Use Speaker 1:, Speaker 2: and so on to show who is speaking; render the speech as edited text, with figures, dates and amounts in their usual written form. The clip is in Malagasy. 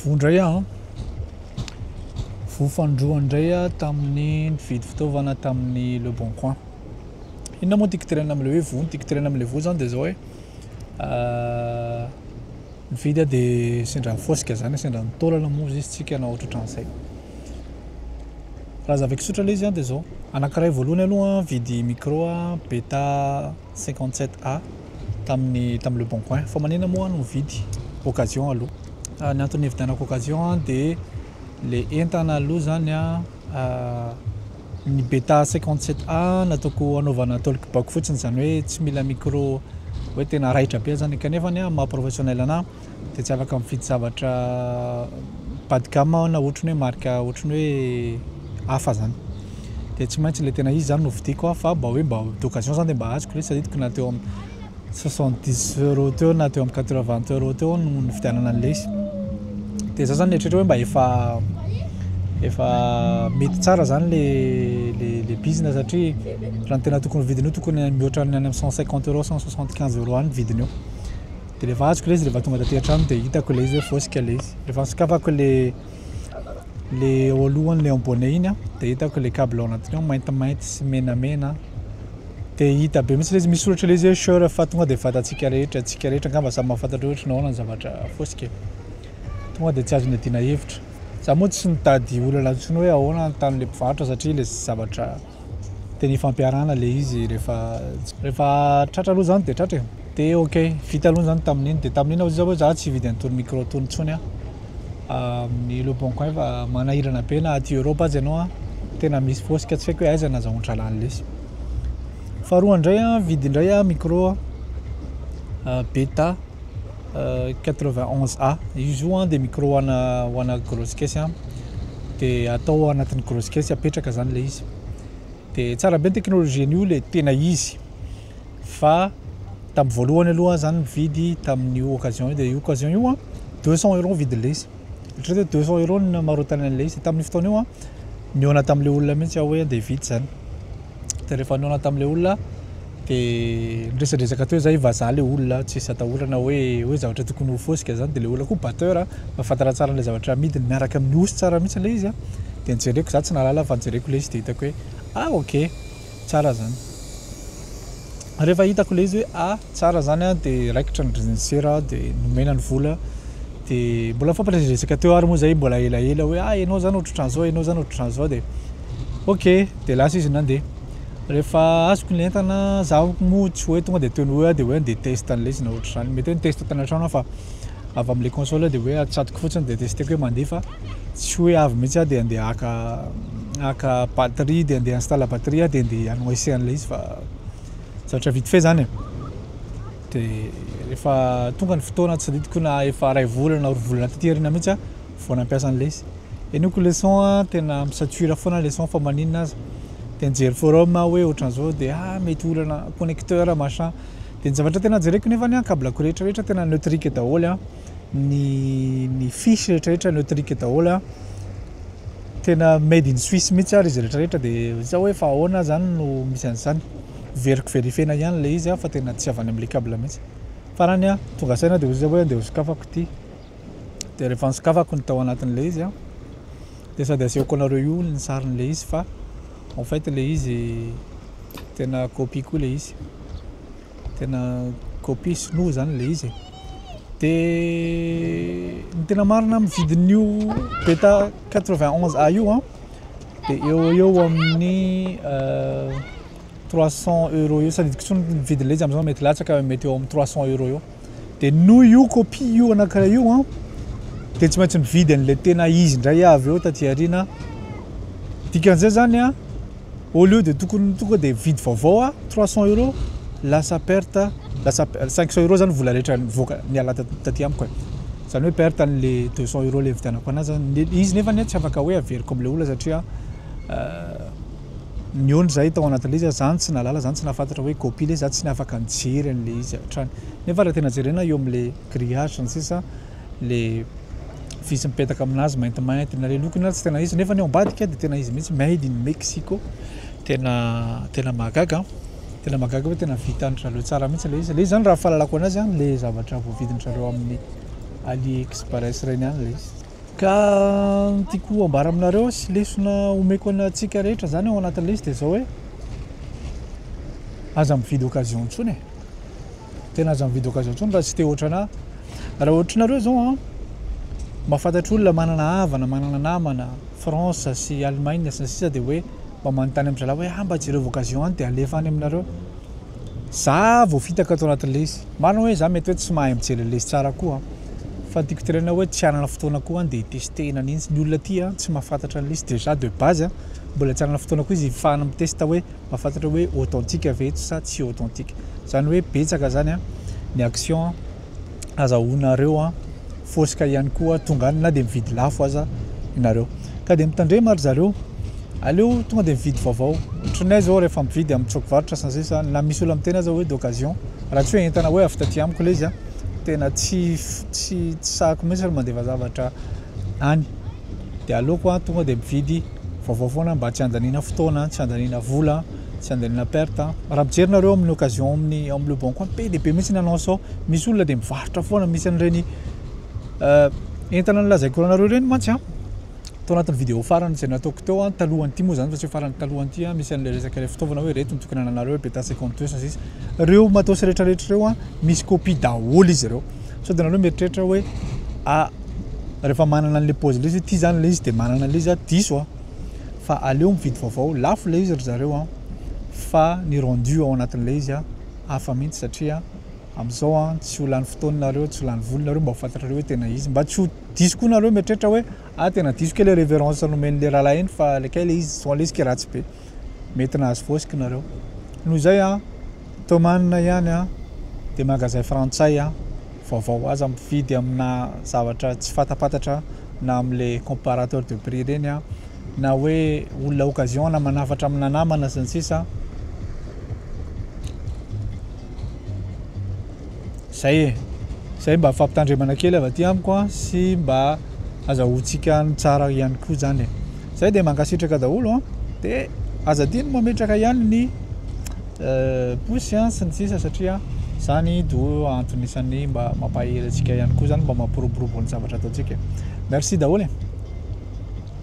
Speaker 1: Voa indray aho an. Voa fanindroany indray aho tamin'ny nividy fitaovana tamin'ny Le Bon Coin. Inona moa no tiako tenenina amin'ilay hoe voa? Ny tiako tenenina amin'ilay voa izany dia izao hoe nividy aho dia sendra fosika izany, sendra ny taolana moa izy tsika na ohatrohatran'izay. Raha hazavaiko tsotra ilay izy an dia izao, anankiray voalohany aloha an, nividy micro Beta 57 A tamin'ny tamin'ny Le Bon Coin. Fa maninona moa aho no nividy occasion aloha? Ny antony nividianako occasion dia le entana aloha zany an, ny Beta 57 A nataoko hanaovana talk box fotsiny, izany hoe tsy mila micro hoe tena raitra be zany, kanefa ny maha professionnel anahy dia tsy afaka mividy zavatra bas de gamme aho na ohatran'ny hoe marque ohatran'ny hoe hafa zany, dia tsy maintsy le tena izy zany no vidiako fa mba hoe mba d'occasion zany dia mba azoko ilay izy, tadidiko na teo amin'ny 70 € teo na teo amin'ny 80 € teo no nividianana an'ilay izy. Dia za zany nieritreritra hoe mba efa mety tsara zany le bizina satria raha ny tena tokony vidiny io tokony mihoatra ny any amin'ny 150 €, 175 € any ny vidiny io. Dia rehefa azoko ilay izy, rehefa tonga taty an-trano dia hitako ilay izy hoe fosika ilay izy. Rehefa nosokafako le eo alohany le abonné iny an, dia hitako le câble ao anatiny ao maintimainty sy menamena. Dia hita be mihitsy ilay izy, misy soratra ilay izy hoe Shure fa tonga dia fantatsika rehetra, antsika rehetra angamba samy mahafantatra hoe ohatran'ny ahoana ny zavatra fosika e. Tonga dia tsy azo niadiana hevitra. Za moa tsy nitady olana intsony hoe ahoana ny tanin'ilay mpivarotra satria ilay zavatra tena ifampiarahana ilay izy rehefa tratra aloha zany dia tratra e. Dia ok, vita aloha zany tamin'iny, dia tamin'iny aho hoe za tsy hividy an'itony micro itony intsony aho amin'ny Le Bon Coin fa manahirana be na aty Europe aza ianao an, tena misy fosika tsy haiko hoe aiza no azahoan-drahalahy an'ilay izy. Faharoa indray an, nividy indray aho micro Beta 91 A, izy io an dia micro ho ana grosse caisse an, dia atao anatin'ny grosse caisse apetraka zany ilay izy. Dia tsara be ny teknôlôjian'io ilay tena izy fa tamin'ny voalohany aloha zany nividy tamin'io occasion io, dia io occasion io an 200 € vidin'ilay izy, eritrereto hoe 200 € no namarotana an'ilay izy, tamin'io fotoana io an nihaona tamin'ilay olona mihitsy aho hoe andeha hividy zany, dia rehefa nihaona tamin'ilay olona dia niresadresaka teo zahay, vazaha ilay olona, tsisy atahorana hoe zavatra tokony ho fosika zany, dia ilay olona koa batteur mahafantatra tsara an'ilay zavatra amidiny miaraka amin'ny osy tsara mihitsy ilay izy an, dia nijereko za tsy nahalala fa nijereko ilay izy dia hitako hoe ah ok tsara zany. Rehefa hitako ilay izy hoe ah tsara zany an, dia raikitra ny registra dia nomena ny vola, dia mbola nifampiresadresaka teo ary moa zay mbola elaela hoe ah ianao zany ohatrohatran'izao, ianao zany ohatrohatran'izao, dia ok dia lasa izy nandeha. Rehefa azoko ny entana, zaho moa tsy hoe tonga dia teo no hoe dia hoe andeha test an'ilay izy na ohatr'izany, mety hoe nitest tany an-trano aho fa avy amin'ilay console dia hoe atsatoka fotsiny dia testeko hoe mandeha fa tsy hoe avy mihitsy aho dia andeha haka batterie dia andeha installe batterie aho dia andeha hanao essai an'ilay izy fa zavatra vite fait zany e. Dia rehefa tonga ny fotoana tsy tadidiko na efa iray volana na roa volana taty aoriana mihitsy aho vao nampiasa an'ilay izy. Henoko le son an, tena mi-sature foana le son fa maninona aza. Dia nijery forum aho hoe ohatran'izao dia ah mety olana connecteur machin. Dia ny zavatra tena jereko nefany an, câble-ko rehetra rehetra tena neutrique daholo an, ny fiche rehetra rehetra neutrique daholo an, tena made in Suisse mihitsy ary izy rehetra rehetra, dia za hoe fa ahoana zany no misy an'izany. Veriko vérifier-na ihany ilay izy an, fa tena tsy avy any amin'ilay câble mihitsy. Farany an, tonga saina dia hoy za hoe andeha hosokafako ity. Dia rehefa nosokafako ny tao anatin'ilay izy an, dia sady asehoko anareo io ny sarin'ilay izy fa en fait ilay izy tena copie koa ilay izy, tena copie sinoa zany ilay izy e. Dia ny tena marina amin'ny vidin'io Beta 91 A io an, dia eo eo amin'ny 300 € eo, tsy tadidiko intsony ny vidin'ilay izy amin'izao, mety latsaka mety eo amin'ny 300 € eo. Dia noho io copie io anankiray io an, dia tsy maintsy mividy an'ilay tena izy indray aho avy eo taty aoriana. Dikan'izay zany an, au lieu de tokony tonga dia vidy vaovao aho 300 €, lasa perte, lasa 500 € zany vola rehetra nivoaka niala taty amiko e. Izany hoe perte an'ilay 200 € ilay nividianako anazy zany. Izy nefany tsy afaka hoe averiko amin'ilay olona satria nihaona izahay tao anatin'ilay izy, zany tsy nahalala, zany tsy nahafantatra hoe copie ilay izy, za tsy afaka nijery an'ilay izy hatrany. Nefa raha tena jerena eo amin'ilay grillage sy ny sisa, le visy mipetaka aminazy maintimainty na le lokony ary tsy tena izy, nefa ny ao ambadika dia tena izy mihitsy, made in Mexico. Tena mahagaga, tena mahagaga hoe tena vitan-dry zareo tsara mihitsy ilay izy. Ilay izy zany raha fahalalako anazy an, le zavatra voavidin-dry zareo amin'ny AliExpress ireny ihany ilay izy. Ka ny tiako ambara aminareo sy lesona omeko antsika rehetra zany ao anatin'ilay izy dia zao hoe aza mividy occasion intsony e. Tena aza mividy occasion intsony raha tsy te ohatrana. Raha ohatranareo zao an, mahafantatra olona manana havana, manana namana France sy Allemagne sy ny sisa dia hoe mba manontany amin-dry zalahy hoe ah mba jereo occasion any dia alefa any aminareo. Za voafitaka ato anatin'ilay izy. Marina hoe za mety hoe tsy mahay mijery an'ilay izy tsara koa an. Fa ny tiako tenenina hoe tsy hanana fotoana koa an dia hi-tester-na an'iny. Ny olona aty an tsy mahafantatra an'ilay izy déjà de base an, mbola tsy hanana fotoana koa izy hifahana mi-test hoe mahafantatra hoe authentique ve eto sa tsy authentique. Izany hoe betsaka izany an ny action azahoanareo an fosika ihany koa tonga any na dia mividy lafo aza ianareo. Ka dia mitandrema ry zareo, aleo tonga dia mividy vaovao. Ohatranay zao rehefa mividy amin'ny tsoak-varotra sy ny sisa na misy olona miteny aza hoe d'occasion, raha tsy hoe entana hoe avy taty amiko ilay izy an, tena tsy tsy tsy sahako mihitsy ny mandefa zavatra any. Dia aleoko an tonga dia mividy vaovao foana mba tsy handaniana fotoana, tsy handaniana vola, tsy handaniana perte. Raha mijery nareo amin'ny occasion amin'ny amin'ny le bon coin be dia be mihitsy ny annonce ao. Misy olona dia mivarotra foana, misy an'ireny entana nolazaiko anareo ireny mantsy an, tao anatin'ny vidéo farany izay nataoko teo an, talohan'ity moa izany fa tsy hoe farany talohan'ity an, misy an'ilay resaka ilay fitaovana hoe ireto no tokony ananareo, beta 52 sy ny sisa. Ireo matos rehetrarehetra ireo an, misy copie daholo izy ireo. Sao dia nareo mieritreritra hoe ah rehefa manana an'ilay paozy ilay izy hoe ity izany ilay izy dia manana an'ilay izy aho, diso an. Fa aleo mividy vaovao, lafo ilay izy ry zareo an, fa ny rendu ao anatin'ilay izy an, hafa mihitsy satria Amin'izao an, tsy ho lany fotoana nareo, tsy ho lany vola nareo mba ho fantatrareo hoe tena izy. Mba tsy ho diso koa nareo mieritreritra hoe ah tena diso kay le révérence nomen'le rahalahy iny fa le kay le izy soa le izy kay ratsy be. Mety nahazo fôsiky nareo. Noho izay an, Toman ihany an, dia magazay frantsay an, vaovao. Aza mividy amina zavatra tsy fatapantatra na amle comparateur de prix ireny an, na hoe olona occasion na manafatra amina namana sy ny sisa. Zay e! Zay mba fampitandremana kely avy aty amiko an, sy mba azahoantsika ny tsara ihany koa zany e! Zay dia mankasitraka daholo an, dia aza adino mametraka ihany ny pouce an sy ny sisa satria zany do antony isan'ny mba mampahery antsika ihany koa zany mba mampiroborobo ny zavatra ataontsika e! Merci daholo e!